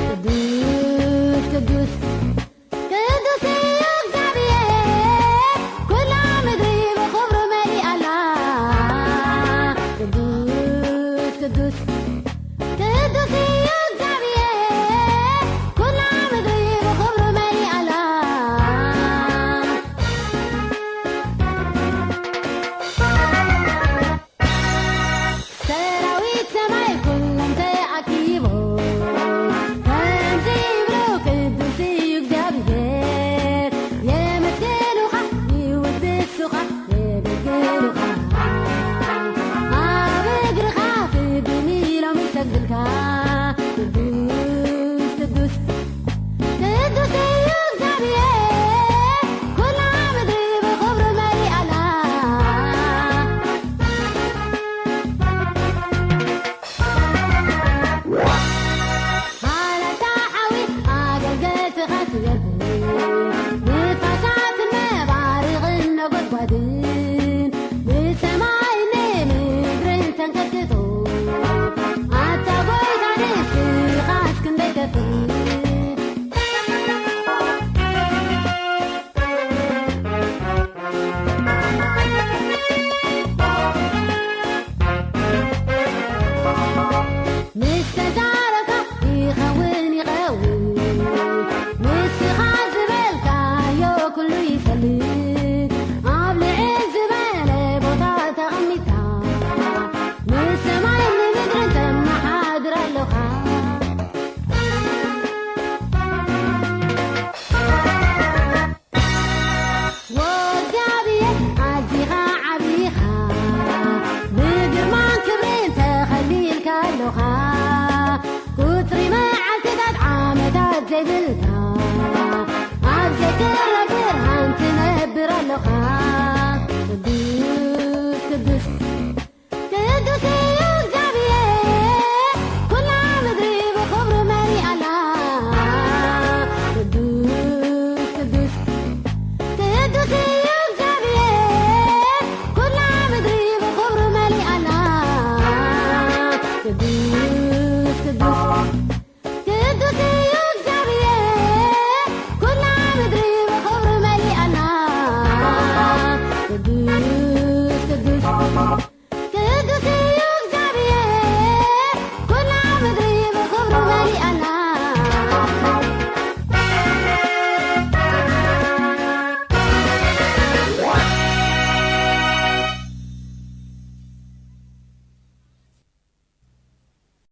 ቅዱስ ቅዱስ ቅዱስ እዩ እግዚኣብሔር፣ ኩላ ምድሪ ብኽብሩ መሊኣላ። ቅዱስ ቅዱስ ቅዱስ እዩ እግዚኣብሔር፣ ኩላ ምድሪ ብኽብሩ መሊኣላ። ሰራዊት ሰማይ ኩሎም ተኣኪቦም ከምዚ ይብሉ፣ ቅዱስ እዩ እግዚኣብሔር። የመስግኑኻ፣ ይውድሱኻ፣ የገልግሉኻ። ኣብ እግርኻ ክድን ኢሎም ይሰግዱልካ። ቅዱስ ቅዱስ ቅዱስ እዩ እግዚኣብሔር፣ ኩላ ምድሪ ብኽብሩ መሊኣላ። ሃለታ ሓዊ ኣገልገልትኻ ትገርም፣ ንፋሳትን ነባርቕን ነጎድጓድን፣ ንሰማይን ንምድርን ተንቀጥቅጡ። ኣታ ጎይታ ንስኻስ ክንደይ ተፍሪ። ምስ ተዛረብካ ይኸውን ይኸውን፣ ንስኻ ዝበልካዮ ኩሉ ይፈልጥ። ኣብ ልዕል ዝበለ ቦታ ተቐሚጥካ፣ ንሰማይን ንምድርን ተመሓድር ኣለኻ። ወእግዚኣብሔር ኣዚኻ ዓቢኻ፣ ብግርማን ክብርን ተኸሊልካ ኣሎኻ። ቁጽሪ መዓልትታት ዓመታት ዘይብልካ፣ ኣብ ዘይትረፍ ብርሃን ትነብር ኣሎኻ። ቅዱስ